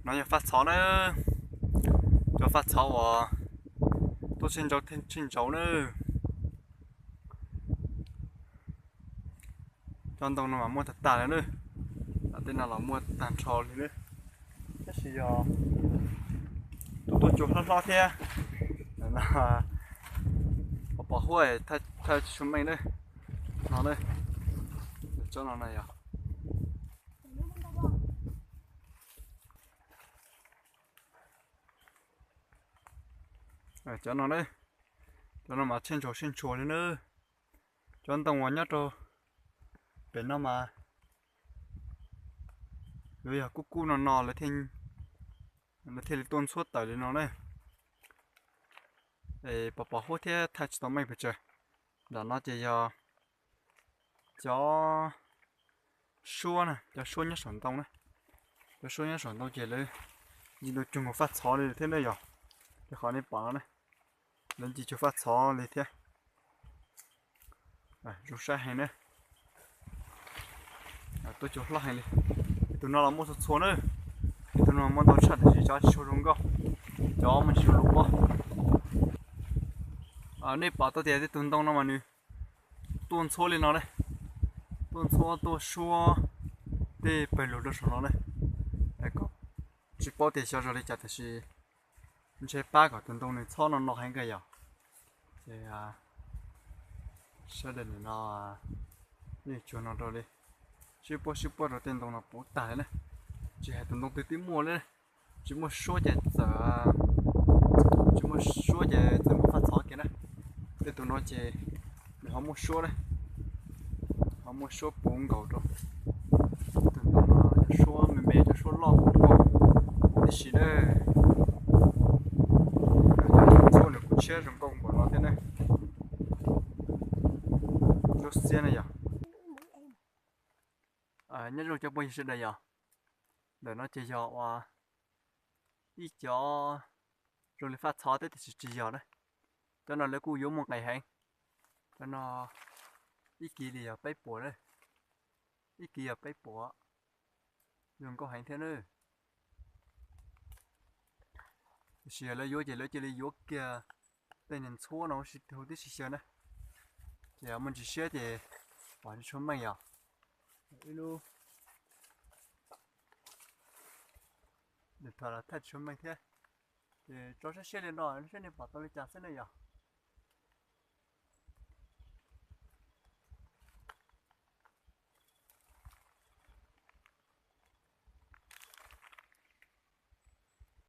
No yog faj txhov na, cov faj txhov uas tuaj tsheej ntsauv tsheej ntsauv na. Cov ntoo no mas muaj tag tag li na, tej no los muaj tag nrho li na. Tab sis yog tus tuaj cua hlob hlob thiab, pos pos huab thawj tsis tshua meej na. No na, cov no na yog cov no na, cov no mas tsheej ntshua tsheej ntshua li na. Cov ntoo uas nyob rau pem no mas yuav yog kub kub no no lawv thiaj li tuaj ntxhuab tawm li no na. Pos pos huab thiab thawj tsis tau meej pes tsawg. Nram no ces yog cov suab na, cov suab nyob saum ntoo na. Cov suab nyob saum ntoo ces lawv ncig ntoo cuag nkaus faj txhov li thiab na yog. Ces qhov nej pom no na, lawv ncig cuag faj txhov li thiab. Zoo saib heev na, tuaj cua hlob heev li. Tus no los muaj txhua txhua na, tus no muaj ntau tshaj tiam sis cov tsis tshua zoo nkauj, cov muaj tsis zoo lus pob. Nej pom tau tias tej tus ntoo no mas nws tuaj ntxhuab li no ne, tuaj ntxhuab tuaj suab tej pawg lug rau saum no ne. Kom tsis paub tias xyov zoo li cas tiam sis ntshe pab kom tus ntoo nws txhob no no heev kawg yom. Ces sawv daws nim no nej cuag no rau li, sib puab sib puab rau tej ntoo no puv tag li na. Tsis hais tus ntoo twg twb muaj li, tsis muaj suab ces txawm, tsis muaj suab ces txawm muaj faj txhov kiag na. Tej tus no ces nws ho muaj suab na, ho muaj suab puv nkaus rau. Tus ntoo no cov suab me me cov suab loj puv tib si na. Cov tshuaj nws kuj tshiab zoo nkauj npaum no thiab na. Lub xiab na yog. Nyob zoo cov phooj ywg sawv daws yog, ntawm no ces yog uas ib cov zoo li faj txhov thiab tiam sis tsis yog na. Cov no lawv kuj yuav muaj nqis heev. Cov no ib kis li yog peb puas na, ib kis yog peb puas, zoo nkauj heev thiab na. Tiam sis yog lawv yuav ces lawv cia li yuav kiag tej niag ntxhuab no ua si hu tib si xyaw na. Ces yog muaj ntsis siab ces pom tsis tshua meej yog. Ib lub điện thoại los thaij tsis tshua meej thiab. Ces tso siab siab li no saib nej pom tau li cas xwb na yog.